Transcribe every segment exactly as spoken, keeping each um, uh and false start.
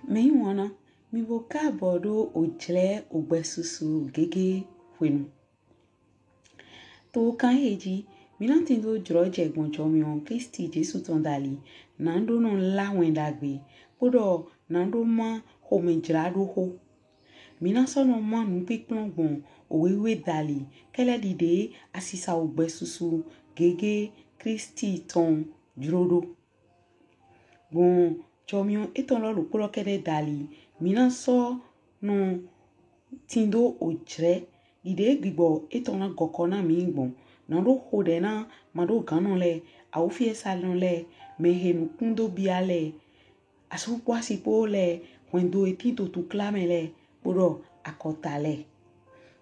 Mɛyiwanna, mì bo kaabɔ ɖo ojlɛ ogbɛsusu gege hwenu. To kan ehe ji, mí na tindo jlɔjɛ gbɔn jɔmiɔn Klisti Jesu tɔn dali, na ɖo nɔ lá wɛn ɖagbe, kpoɖɔ na ɖo má xomɛjlaɖoxo. Mí na sɔ nɔ má nupinplɔn gbɔn owe wiwe dali, kɛlɛ ɖiɖe asisa ogbɛsusu gege Klisti tɔn jlo ɖo. Gbɔn jɔmiɔn etɔn lɔ ɖokpo lɔ kɛɖɛ dali, mí na sɔ nɔ tindo ojlɛ ɖiɖe gbigbɔ etɔn na gɔkɔ na mí gbɔn. Na ɖo xoɖɛ na maɖoganɔ lɛ, awufiɛsanɔ lɛ, mɛhe nukun do bia lɛ, asu kpo asi kpo lɛ, hwɛndo he tin to tukla mɛ lɛ, kpoɖɔ akɔta lɛ.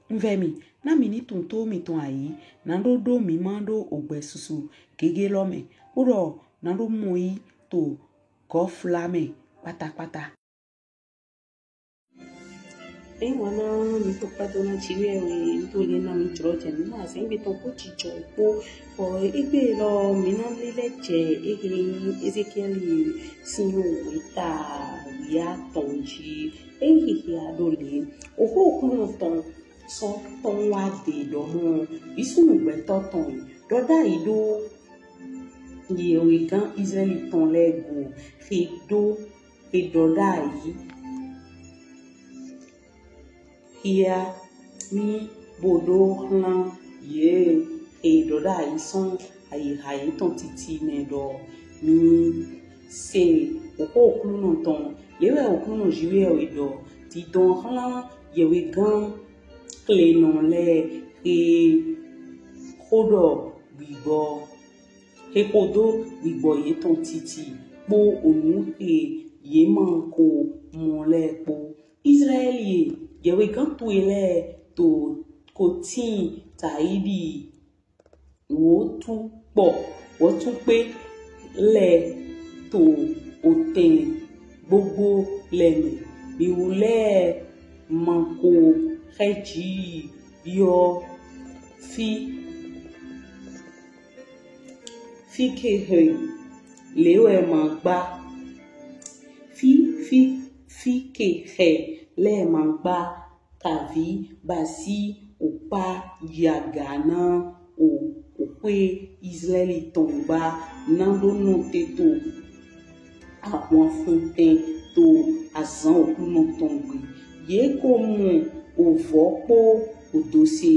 Un vɛ mì, na mì ni tunwun to mìtɔn ayi, na ɖo ɖo mí ma ɖo ogbɛsusu gege lɔ mɛ, kpoɖɔ na ɖo mɔ yi to gɔfla mɛ kpatakpata. Mɛyiwanna, mí to kpado na Jiwheyɛwhe, n to lin na mí jlɔjɛ, mí na azan egbe tɔn kpo jijɔ kpo. Bɔ egbe lɔ, mí na lilɛ jɛ ehe nyi Ezekiɛli sin owe ta wiatɔn ji. Ehe hia ɖo le: Oxo Oklunɔ tɔn sɔ tɔn wa de ɖɔmɔ, Visunnu gbɛtɔ tɔn, ɖɔ ɖayi ɖo yɛwhegan Izlaɛli tɔn lɛ go, he ɖo, he ɖɔ ɖayi. Hia mí bo ɖo xlan ye he ɖɔ ɖayi sɔn ayiha yetɔn titi mɛ ɖɔ: Mì se oxo Oklunɔ tɔn. Le wɛ Oklunɔ Jiwheyɛwhe ɖɔ: Didɔn xlan yɛwhegan klenɔ lɛ he xoɖɔ gbigbɔ, he xodo gbigbɔ yetɔn titi kpo onu he ye ma ko mɔ lɛ kpo. Izlaɛli e, yɛwhegan towe lɛ to ko tin taidi wɔtu kpɔ, wɔtu kpe lɛ to otɛn gbogbo lɛ mɛ. Mìwlɛ ma ko xɛ ji biɔ fi, fi ke xɛ le wɛ ma gba, fi, fi, fi ke xɛ lɛ ma gba kavi basi okpa yaga na o, oxwe Izlaɛli tɔn gba, na ɖo nɔte to ahwan funtɛn to azan Oklunɔ tɔn gbe. Ye ko mɔ ovɔ kpo odose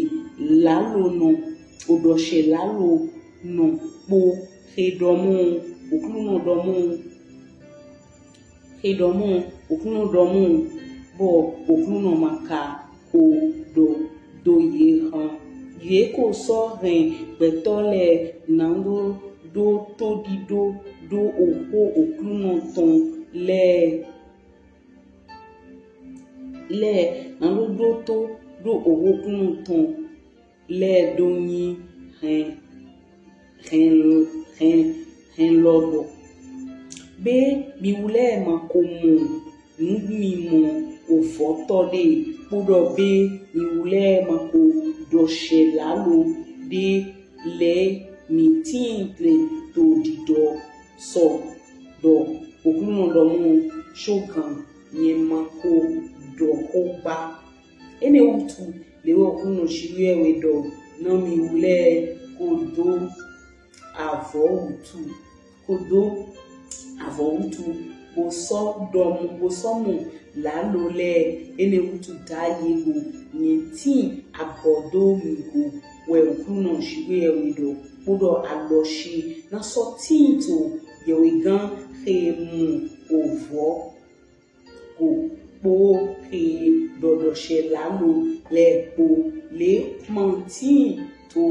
lalo nɔ, oɖɔshɛ lalo nɔ kpo, he ɖɔmɔ, Oklunɔ ɖɔmɔ, he ɖɔmɔ, Oklunɔ ɖɔmɔ, bɔ Oklunɔ ma ka ko ɖɔ do ye han. Ye ko sɔ hɛn gbɛtɔ lɛ na ɖo ɖo to ɖiɖo ɖo oxo Oklunɔ tɔn lɛ, lɛ na ɖo ɖo to ɖo oxo Oklunɔ tɔn lɛ ɖo nyi hɛn, hɛn, hɛn, hɛn lɔ ɖɔ. Be mìwlɛ ma ko mɔ numimɔ ovɔtɔ ɖe, kpoɖɔ be mìwlɛ ma ko ɖɔshɛ lalo ɖe lɛ mì tin gle to ɖiɖɔ sɔ ɖɔ Oklunɔ ɖɔmɔ, shogan nyɛ ma ko ɖɔ xo gba. Enɛ wutu le wɛ Oklunɔ Jiwheyɛwhe ɖɔ, na mìwlɛ ko do avɔ wutu, ko do avɔ wutu, bo sɔ ɖɔmu, bo sɔ mɔ lalo lɛ. Enɛ wutu ɖayi go nyɛ tin agɔ do mì go, wɛ Oklunɔ Jiwheyɛwhe ɖɔ, kpoɖɔ alɔ ce na sɔ tin to yɛwhegan he mɔ ovɔ ko kpo he ɖɔɖɔshɛ lalo lɛ kpo, le ma tin to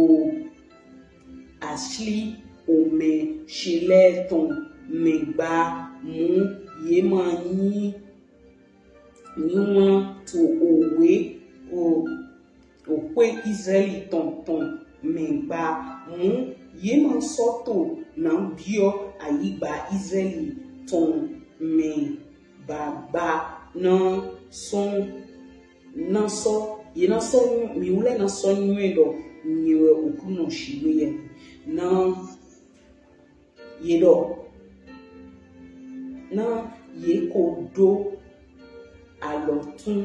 asli omɛ ce lɛ tɔn mɛ gba, mu ye ma nyi, nyi wlan to owe o oxwe Izlaɛli tɔn tɔn mɛ gba, mu ye ma sɔ to na biɔ ayigba Izlaɛli tɔn mɛ gbagba na sɔ, na sɔ, ye na sɔ, mìwlɛ na sɔ nywɛ ɖɔ nyɛ wɛ Oklunɔ Jiwheyɛwhe. Na ye ɖɔ, na ye ko ɖo alɔtun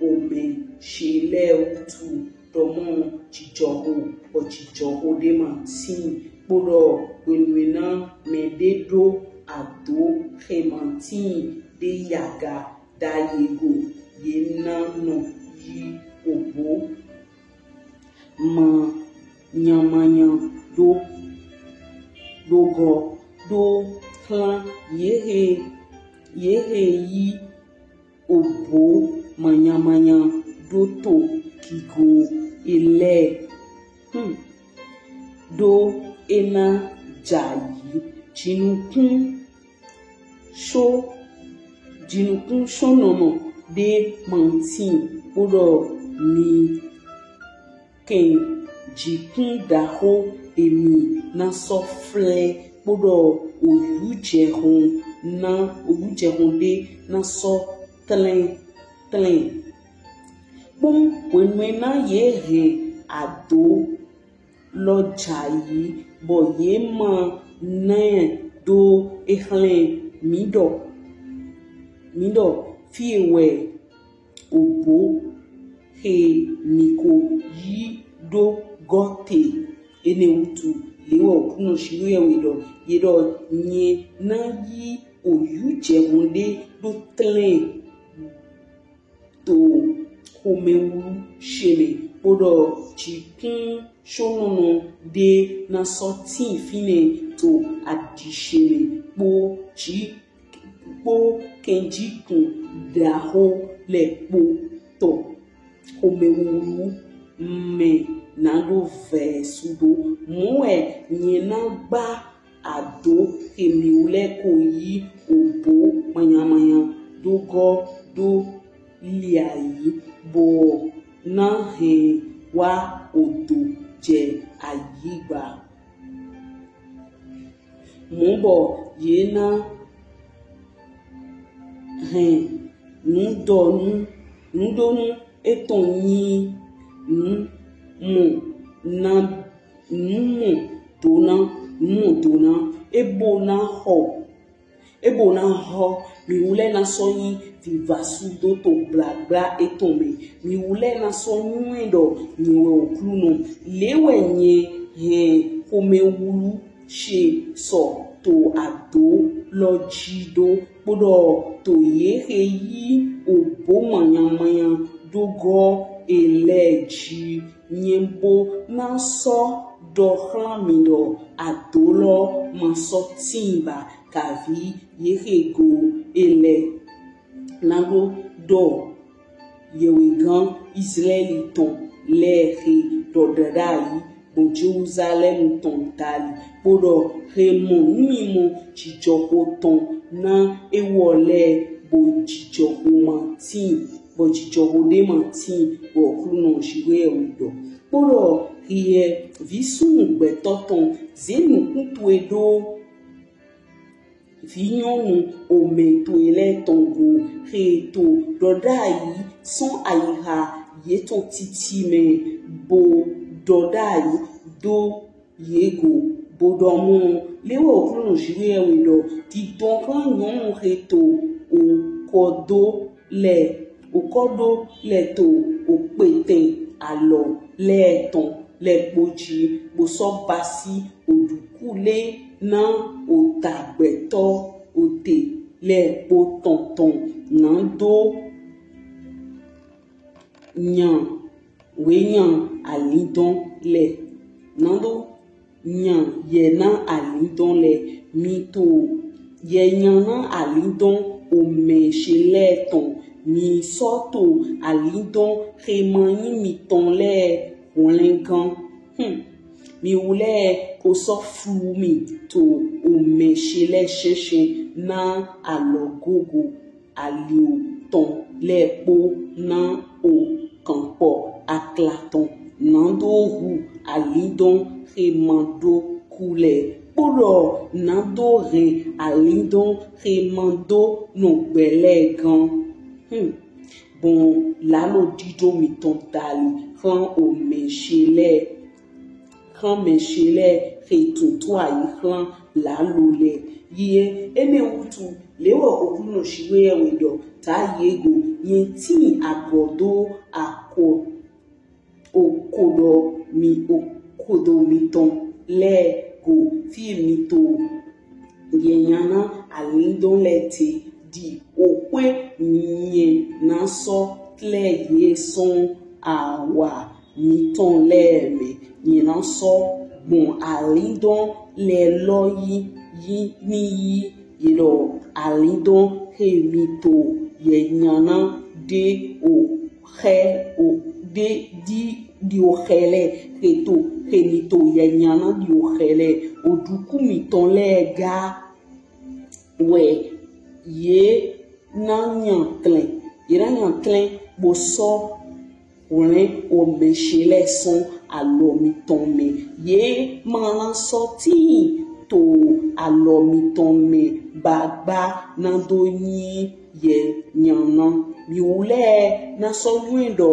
omɛ ce lɛ wutu ɖɔ mɔ jijɔho bɔ jijɔho ɖe ma tin kpoɖɔ hwenuena mɛɖe ɖo ado xe ma tin ɖe yaga ɖayi go ye na nɔ yi obo manyamanya ɖo ɖo gɔ ɖo xlan yexe yexe yi obo manyamanya ɖo to gigo elɛ hmm. Ɖo ena jayi jinukun so jinukun sonɔnɔ ɖe mantin kpoɖɔ mi kɛn jikun ɖaxo emi na sɔ flɛ kpoɖɔ oyujɛhɔn na oyujɛhɔn ɖe na sɔ tlɛn tlɛn. Kpɔn hwenuena ye hɛn ado lɔ jayi bɔ ye ma nɛ ɖo exlɛn mi ɖɔ mi ɖɔ fie wɛ obo xe mi ko yi ɖo gɔte. Enɛ wutu le wɛ Oklunɔ Jiwheyɛwhe ɖɔ ye ɖɔ nyɛ na yi oyujɛhɔn ɖe ɖo tlɛn to xomɛwulu ce mɛ kpoɖɔ jikun sonɔnɔ ɖe na sɔ tin finɛ to aɖi ce mɛ kpo ji kpo kɛnjikun ɖaxo lɛ kpo tɔ xomɛwulu mɛ na ɖo vɛ sudo mɔ wɛ nyɛ na gba ado xe mi wlɛ ko yi obo manyamanya ɖo gɔ ɖo liayi bɔ na hɛn wa odo jɛ ayigba. Mɔ bɔ ye na hɛn nudɔnu nudonu etɔn nyi nu mɔ na nu mɔ dona nu mɔ dona ebo na xɔ ebo na xɔ mi wlɛ na sɔ nyi vivasudo to gblagbla etɔn mɛ mi wlɛ na sɔ nyuɛ ɖɔ nyɛ wɛ Oklunɔ le wɛ nyɛ hɛn xomɛwulu ce sɔ to ado lɔ ji ɖo kpoɖɔ to ye xe yi obo manyamanya ɖo gɔ elɛ ji nyɛ bo na sɔ ɖɔ xlan mi ɖɔ ado lɔ ma sɔ tin ba kavi ye xe go elɛ na ɖo ɖɔ yɛwhegan Izlaɛli tɔn lɛ xe ɖɔ ɖaɖa yi gbɔn Jeluzalɛmu tɔn dali kpoɖɔ xe mɔ numimɔ jijɔxo tɔn na ewɔ lɛ bo jijɔxo ma tin bɔ jijɔxo ɖe ma tin bɔ Oklunɔ Jiwheyɛwhe ɖɔ kpoɖɔ hiɛ vi sunnu gbɛtɔ tɔn ze nukun towe ɖo vinyɔnu omɛ towe lɛ tɔn go xe to ɖɔɖayi sɔn ayixa yetɔn titi mɛ bo ɖɔɖayi do ye go bo ɖɔ mɔ le wɛ Oklunɔ Jiwheyɛwhe ɖɔ didɔn xlan nyɔnu xe to okɔdo lɛ okɔdo lɛ to okpetɛn alɔ lɛ tɔn lɛ kpo ji bo sɔ basi oɖuku lɛ na ota gbɛtɔ ote lɛ kpo tɔn tɔn nado nyan whenyan alindɔn lɛ nado nyan yɛ na alindɔn lɛ mi to yɛ nyan na alindɔn omɛ ce lɛ tɔn mi sɔ to alindɔn xe ma nyi mitɔn lɛ hwlɛngan hmm. Mi wlɛ ko sɔ flu mi to omɛ ce lɛ shɛnshɛn na alɔgogo alio tɔn lɛ kpo na o kankpɔ akla tɔn nado hu alindɔn xe ma ɖo ku lɛ kpoɖɔ nado hɛn alindɔn xe ma ɖo nɔ gbɛ lɛ gan hmm. Bɔn lalo ɖiɖo mitɔn dali xlan omɛ ce lɛ xlan mɛ ce lɛ xe tuntun ayi xlan lalo lɛ yi enɛ wutu Le wɛ Oklunɔ Jiwheyɛwhe dɔ, ta ye go, nyɛ tin agɔ do ako okoɖɔ mi okoɖo mitɔn lɛ go, fi mi to yɛ nyana alindɔn lɛ te, di oxwe nyɛ na sɔ tlɛ ye sɔn awa mitɔn lɛ mɛ. Nyɛ na sɔ gbɔn alindɔn lɛ lɔ yi yi ni yi yi ɖɔ alindɔn he mi to yɛ nyana ɖe o xe o ɖe di di o xe lɛ, xe to xe mi to yɛ nyana di o xe lɛ, o ɖuku mitɔn lɛ ga wɛ ye na nyan klɛn, ye na nyan klɛn bo sɔ hwlɛn omɛ she lɛ sɔn alɔ mitɔn mɛ. Ye ma na sɔ tin to alɔ mitɔn mɛ gbagba na do nyi yɛ nyana. Mi wu lɛ na sɔ nywɛ dɔ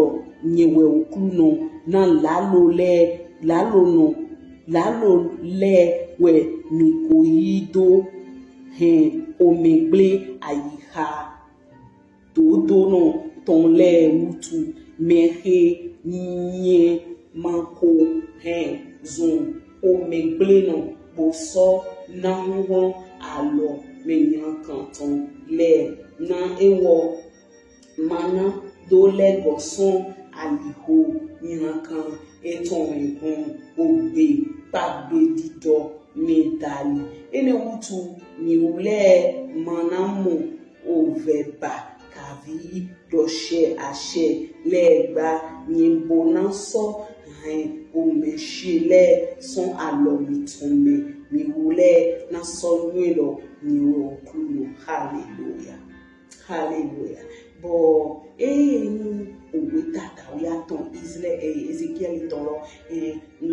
nyɛ wɛ Oklunɔ, na lalo lɛ, lalo nɔ, lalo lɛ wɛ mi ko yi do hɛn omɛ gble ayixa dodonɔ tɔn lɛ wutu, mɛ he nyɛ ma ko hɛn zun omɛ gble nɔ bo sɔ na huhlɔn alɔ mɛ nylankan tɔn lɛ, na ewɔ ma na do lɛgɔ sɔn aliho nylankan etɔn mɛ gbɔn ogbe kpagbe didɔ mɛ dali. Enɛ wutu mi wu lɛ ma na mɔ ovɛ ba kavi dɔ shɛ ashɛ lɛ gba, nyɛ bo na sɔ hɛn omɛ she lɛ sɔn alɔ mitɔn mɛ. Mi wu lɛ na sɔ nywɛ dɔ nyɛ wɛ Oklunɔ. Haleluya. Haleluya. Bɔ eyin owe tata wiatɔn Izlaɛli, eh, Ezekiɛli tɔn lɔ, eh, n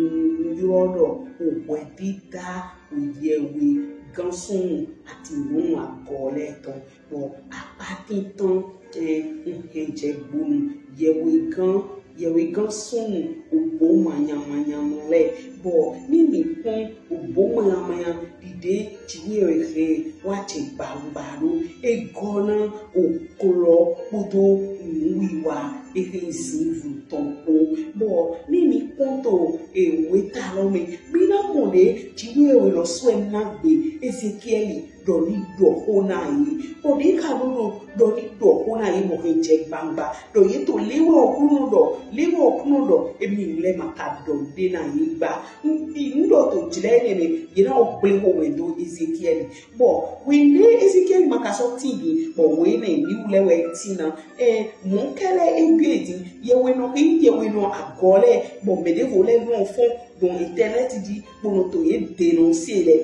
yrɔ dɔ owɛ dida oyɛwhe gan sunnu ati nyɔnu agɔ lɛ tɔn. Bɔ akpa tintan, eh, n hɛn jɛ gbonu yɛwhe gan yɛwhe gan sunnu ogbo manyamanya nɔ lɛ. Bɔ ni mi kpɔn ogbo manyamanya dide Jiwheyɛwhe hɛn wa jɛ gbangba do, e gɔ na oklɔ kpodo nuwiwa ehe zinvlu tɔn kpo. Bɔ ni mi kpɔn to eweta lɔ mɛ, mi na mɔ de Jiwheyɛwhe lɔsu wɛ na gbe Ezekiɛli dɔ ni dɔ xo na ye. Bɔ de ka ɖo ɖo dɔ ni dɔ xo na ye mɔ he jɛ gbangba dɔ ye to le wɛ Oklunɔ dɔ, le wɛ Oklunɔ dɔ, emi lɛ ma ka dɔ de na ye gba. N bi n dɔ to jlɛ nɛ mɛ, ye na o gble xo mɛ do Ezekiɛli. Bɔ wende Ezekiɛli ma ka sɔ tin gi, bɔ wende mi wu lɛ wɛ tin na. Eh, mɔ kɛlɛ egbe di, yɛwhenɔ he yɛwhenɔ agɔ lɛ, bɔ mɛ devo lɛ nɔ fɔn gbɔn internet di kpono to ye denɔnse lɛ.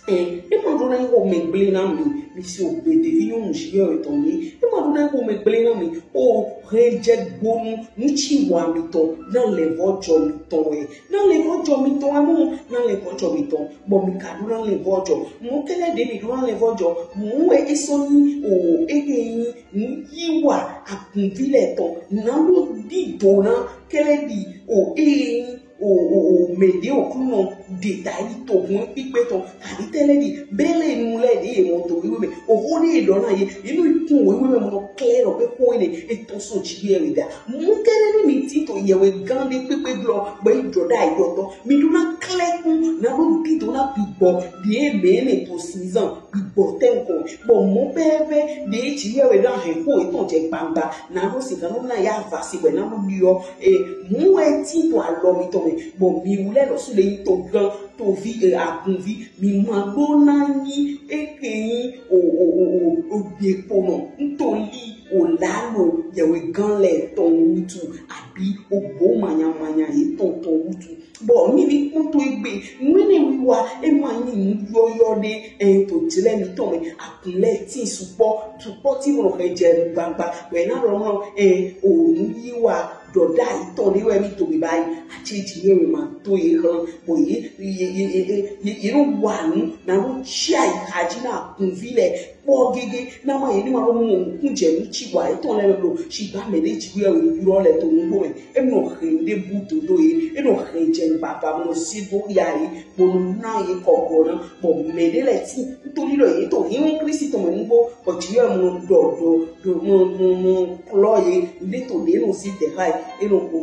Eh, e ma ɖo na yi xo mɛ gble na mi, mi si o gbe devi nyɔnu Jiwheyɛwhe tɔn ye. E ma ɖo na yi xo mɛ gble na mi, o hɛn jɛ gbonu nu ci wa mitɔn, na lɛ vɔ jɔ mitɔn wɛ. Na lɛ vɔ jɔ mitɔn wɛ mɔ, na lɛ vɔ jɔ mitɔn. Bɔ mi ka ɖo na lɛ vɔ jɔ. Mɔ kɛlɛ de mi ɖo na lɛ vɔ jɔ. Mɔ wɛ e sɔ nyi o, e ke nyi nu yi wa agunvi lɛ tɔn. Na lo di do na kɛlɛ di o, e nyi o, o, o, mɛ de Oklunɔ de ta yi to hun kpikpe tɔn. Kavi tɛlɛ di bele nu lɛ de ye mɔ to wiwe mɛ. O ho de ye dɔ na ye, ye nu kun wiwe mɛ mɔ kɛ lɔ pe ko ne e to so Jiwheyɛwhe da. Mɔ kɛlɛ ni mi ti to yɛwhe gan de kpekpe glɔ, bɔ yi jɔ da yi dɔ tɔ. Mi ɖo na klɛ kun, na ɖo bi do na bi gbɔ, de ye mɛ ne to sizan, bi gbɔ tɛ nkɔ. Bɔ mɔ pɛpɛ, de Jiwheyɛwhe da hɛn ko etɔn jɛ gbangba, na ɖo sigan ɖo na ya va si wɛ na ɖo bi yɔ. E, mɔ wɛ ti to alɔ mitɔn mɛ, bɔ mi wu lɛ lɔsu le yi to gan, to vi, e, agunvi, mi ma ɖo na nyi, e ke nyi, o, o, o, o, o, de kpo nɔ, n to li, o la lo, yɛwhe gan lɛ tɔn wutu, abi, o bo manya manya ye tɔn tɔn wutu. Bɔ ni mi kpɔn to egbe, nu ne wiwa, e ma nyi nu yɔyɔ de, e to jlɛ mitɔn mɛ, akun lɛ ti sukpɔ, sukpɔ ti mɔ he jɛ gbangba, wɛ na lɔ mɔ, e, o nu yi wa, dɔ da yi tɔn de wɛ mi to mi ba yi, ati Jiwheyɛwhe ma to ye hlan, bɔ ye, ye, ye, ye, ye, ye, ye no wa nu, na no tsi ayi haji na akunvi lɛ, kpɔ gege na ma ye ni ma ɖo mɔ nukun jɛ nu ci wa etɔn lɛ lo. Shigba mɛ ɖe ji wɛ o yɔ lɛ to nugbo mɛ. E nɔ hɛn ɖe bu dodo ye. E nɔ hɛn jɛ baba mɔ si do ya ye. Bɔ nu na ye kɔkɔ na. Bɔ mɛ ɖe lɛ ti. Ntoli lɔ ye to hin Kristi tɔn mɛ nugbo. Bɔ ji wɛ mɔ dɔ dɔ dɔ mɔ mɔ mɔ klɔ ye. Nde to ɖe nɔ si de ha ye. E nɔ ko.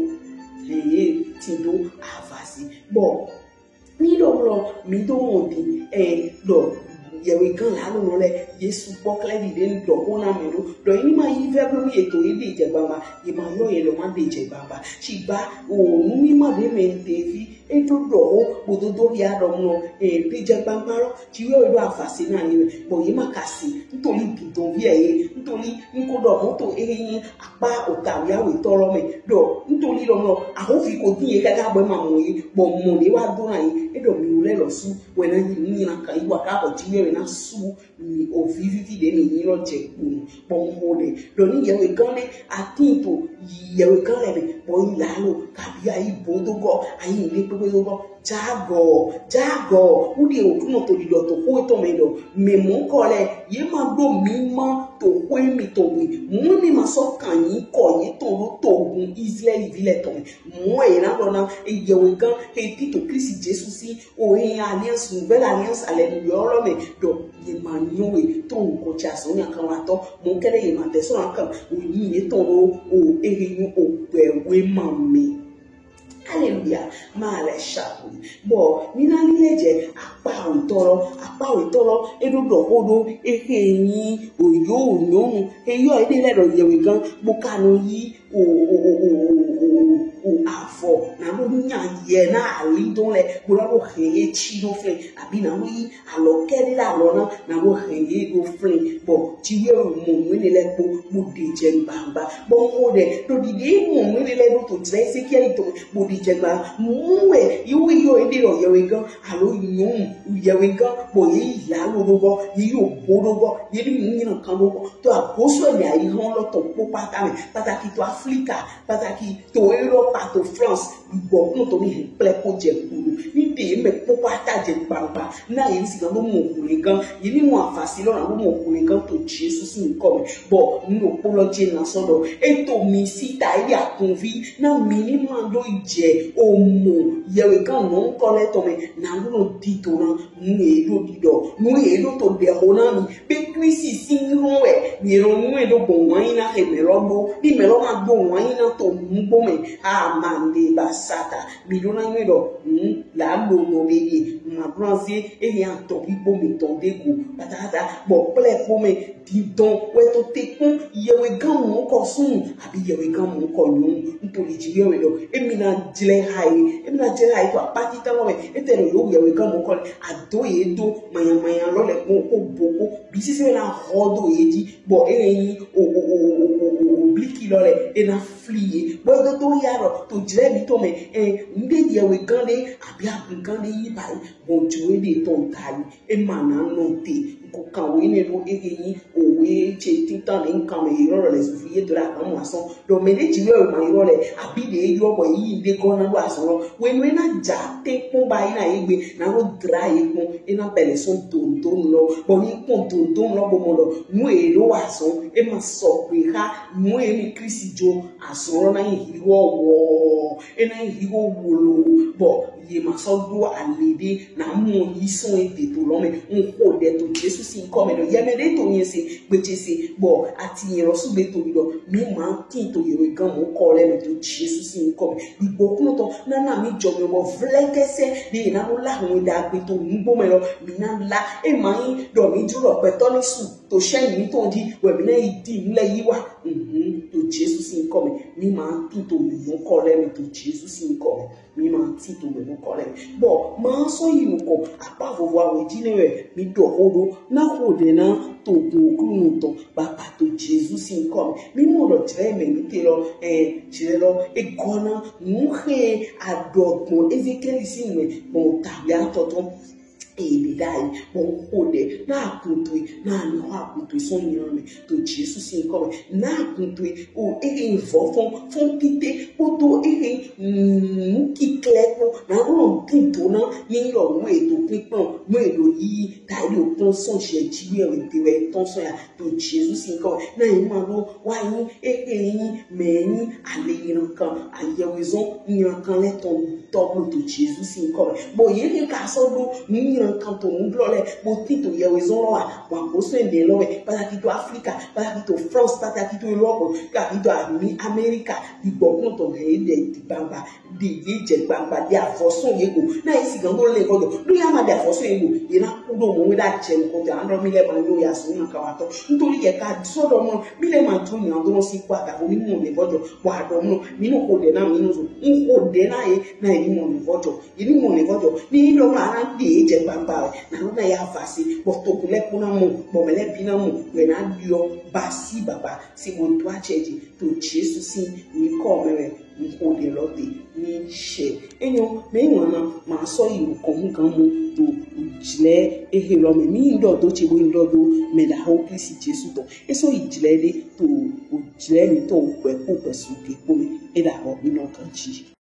Ye ti do avasi. Bɔ mi ɖo mlɔ mi do mɔ di ɛ ɖɔ yɛwɛ gan la nɔ lɛ Yesu kpɔ klɛ di ɖe ɖɔ ko na mɛ ɖo ɖɔ yi ma yi vɛ blo mi eto yi de jɛ gbagba yi ma yɔ yɛ lɔ ma de jɛ gbagba. Shigba o nu mi ma ɖe mɛ te vi eɖo ɖɔ ko kpododo ya ɖɔ mlɔ ɛ de jɛ gbagba lɔ ti yɔ yi ɖo avasi na yi mɛ bɔ yi ma kasi ntoli dudɔ vi ɛ ye ntoli nko ɖɔ mɔto e ye akpa otawiawe tɔ lɔ mɛ ɖɔ ntoli lɔ mlɔ ahovi ko din ye kaka bɔ ma mɔ ye bɔ mɔ ɖe wa do na ye e ɖɔ mi wulɛ lɔ su wɛ na yi ni na kan yi wa ka bɔ ji wɛ na su mi ovi vivi ɖe mi yi lɔ jɛ kponu bɔ n ho ɖe ɖɔ ni yɛwɛ gan ɖe atin to yɛwɛ gan lɛ mɛ bɔ yi la lo kabi ayi bo do gɔ ayi ne kpekpe do gɔ Jagɔ, jagɔ, wudi o kunɔ to didɔ to xo etɔn mɛ dɔ. Mɛ mɔ kɔ lɛ, ye ma ɖo mi ma to xo mi tɔn gbe. Mɔ ni ma sɔ kan yi kɔ ye tɔn ɖo to gun Israɛli vi lɛ tɔn mɛ. Mɔ ye na ɖɔ na, e yɛwɛ gan, e ti to Kristi Jesu si, o ye alliance, nouvelle alliance, alléluia lɔ mɛ dɔ. Ye ma nyɔ we to nkɔ tsa sɔ nya kan wa tɔ. Mɔ kɛlɛ ye ma tɛ sɔ na kan, o yi ye tɔn ɖo, o e he nyi o gbɛ we ma mɛ. Alléluia. Ma le shaku. Bɔ mi na li le jɛ akpa wetɔ lɔ, akpa wetɔ lɔ e ɖo ɖɔ ko ɖo e he nyi o yo o nyɔnu e yɔ e ɖe lɛ ɖɔ yɛwɛ gan bo ka nɔ yi o o o o o o o avɔ na ɖo nya yɛ na ali dɔn lɛ bo na ɖo he ye tsi ɖo fɛ abi na ɖo yi alɔ kɛ ɖe la alɔ na na ɖo hɛn ye ɖo flin bɔ ti ye mɔ nu ne lɛ kpo bo ɖe jɛ gbagba bɔ mo ɖe ɖo ɖiɖi mɔ nu ne lɛ ɖo to jɛ Ezekiɛli to bo ɖe jɛ gba mu wɛ yi wo yɔ ye ɖe lɔ yɛwɛ gan alo nyɔnu yɛwɛ gan bɔ ye yi la lo ɖo bɔ ye yi o bo ɖo bɔ ye ɖi mu nyina kan ɖo bɔ to agosu ɛmɛ ayi hɔn lɔ tɔ kpo pata mɛ pataki to Aflika pataki to Europe to France gbɔ kún to mi hɛn kple ko jɛ kulu ni de me kpokpo ata jɛ gbangba na ye si gan do mɔ kule gan ye ni mɔ afasi lɔ na do mɔ kule gan to Jesu si nkɔ mɛ bɔ n do kpolɔ jɛ na sɔ dɔ eto mi si ta ebi akunvi na mi ni ma do jɛ o mɔ yɛwɛ gan nɔ nkɔ lɛ tɔ mɛ na do nɔ di to na nu ye ɖo ɖiɖɔ nu ye ɖo to ɖe xo na mi be Kristi si ŋlɔ wɛ mi ɖo nu ye ɖo gbɔn wanyi na xe mɛ lɔ ɖo ni mɛ lɔ ma do wanyi na to nugbo mɛ a ma ɖe ba sata mi ɖo na nyuie ɖɔ nu la lo nɔ be ye ma ɖo na ze eye atɔ gbigbo mi tɔn de go patapata bɔ kple kpo mɛ didɔn wɛ to te kpɔn yɛwɛ gan mɔ kɔ sun abi yɛwɛ gan mɔ kɔ nyɔnu ntoli ji yɛwɛ ɖɔ emi na jlɛ ha ye emi na jlɛ ha ye to akpati ta lɔ mɛ ete ɖɔ yewo yɛwɛ gan mɔ kɔ lɛ ado ye do manyamanya lɔ lɛ kpɔn ko bo ko bi sisi wɛ na xɔ do ye ji bɔ eye nyi o o o o o o o bliki lɔ lɛ ena fli ye bɔ edo to ya ɖɔ to jlɛ mi to mɛ ɛ ŋde yɛwɛ gan ɖe abi agun gan ɖe yi ba yi bɔn jo ye ɖe tɔn ta yi ema na nɔ te ko kan wo ene ɖo eye nyi owe tse titan ɖe nkan mɛ yɔrɔ le zuvi ye do la kan mu asɔn ɖo mɛ ɖe dzi yɔ ma yɔ le abi ɖe yɔ bɔ yi ɖe gɔ na ɖo asɔn lɔ wenu ena dza te kpɔn ba yi na ye gbe na ɖo dra ye kpɔn ena bɛlɛ sɔn dondon lɔ bɔ ni kpɔn dondon lɔ bɔ mɔ lɔ nu ye ɖo wa sɔn ema sɔgbe xa nu ye mi Kristi dzo asɔn lɔ na yi hiwɔ wɔ ena yi hiwɔ wolo bɔ ye ma sɔ ɖo ali ɖe na mɔ yi sɔn ete to lɔ mɛ n xo ɖe to Jesu si nkɔ mɛ ɖo yɛ mɛ ɖe to nyɛ se gbetse se bɔ ati yɛ lɔ su gbe to mi ɖɔ mi ma ti to yɛ gan mɔ kɔ lɛ mɛ to Jesu si nkɔ mɛ igbo kunɔ tɔ nana mi jɔ mi bɔ vlɛ kɛsɛ ɖe na ɖo la hɔn da gbe to nugbo mɛ lɔ mi na la e ma yi ɖɔ mi dro lɔ gbɛtɔ ni su to sɛ mi tɔn di wɛ mi na yi di mi lɛ yi wa mhm to Jesu si nkɔ mɛ mi ma ti to mi mɔ kɔ lɛ mɛ to Jesu si nkɔ mɛ. Mi ma ti to mɛ nukɔ lɛ. Bɔ ma sɔ yi nukɔ akpa vovo awe ji ne wɛ mi dɔ xo ɖo na xo ɖe na to gun Klunɔ tɔn baba to Jesu si nkɔ mɛ. Mi mɔ ɖɔ jlɛ mɛ mi te lɔ ɛ jlɛ lɔ egɔ na nu xe aɖɔ gbɔn Ezekiɛli si mɛ gbɔn tawia tɔtɔ. Eɖe ɖayi bɔ n xo ɖɛ na agun towe, na mi xɔ agun towe sɔn nylan mɛ to Jesu sin nyikɔ mɛ. Na agun towe o ehe vɔ fɔn fɔn tite kpodo ehe nu kiklɛ kpo na ɖo din do na mi lɔ nu e do kpikplɔn nu e do yiyi ta e do kpɔn sɔn jɛ ji wɛ e de wɛ tɔn sɔn ya to Jesu sin nyikɔ mɛ. Na yi ma ɖo wa yi ehe yi mɛ yi ale yi na kan ayɛwezɔn nylan kan lɛ tɔn tɔgbo to Jesu sin nyikɔ mɛ. Bɔ ye ke ka sɔ ɖo nu nylan kan to nu blɔ lɛ bo ti to yɛwezɔn lɔ wa wa ko sɔ ɖe lɔ wɛ pataki to Afrika, pataki to France, pataki to Europe, pataki to ami Amerika di gbɔ kɔn tɔ mɛ ye ɖe di gbangba di di jɛ gbangba di avɔsɔn ye go. Na yi si gan ɖo lɛ vɔdɔ ɖo ya ma di avɔsɔn ye go ye na ku ɖo mɔ mi ɖa jɛ nukɔn tɛ anɔ mi lɛ ma yo ya sɔn na ka wa tɔ ntoli yɛ ka sɔ ɖɔ mɔ mi lɛ ma tu nya ɖo si kɔ aga ko mi mɔ lɛ vɔdɔ bɔ aɖɔ mɔ mi nɔ ko ɖe na mi nɔ so n ko ɖe na ye na ye mi mɔ lɛ vɔdɔ ye mi mɔ lɛ vɔdɔ ni yi ɖɔ ma na ɖe ye jɛ gbangba wɛ na ɖo na ya va si bɔ to ko lɛ ko na mɔ bɔ mɛ lɛ bi na mɔ wɛ na ɖiɔ ba si baba si mo do atsɛ ji to Jesu sin nyikɔ mɛ wɛ n ko ɖe lɔ te ni sɛ. Enyɔ mɛ ŋlɔ na ma sɔ yi kɔn gan mo to jlɛ ehe lɔ mɛ mi ŋdɔ do tse bo ŋdɔ do mɛ da ho Kristi Jesu tɔ. E sɔ yi jlɛ ɖe to jlɛ mi tɔ gbɛ ko gbɛ su ke ko mɛ e da ho mi nɔ kan ji.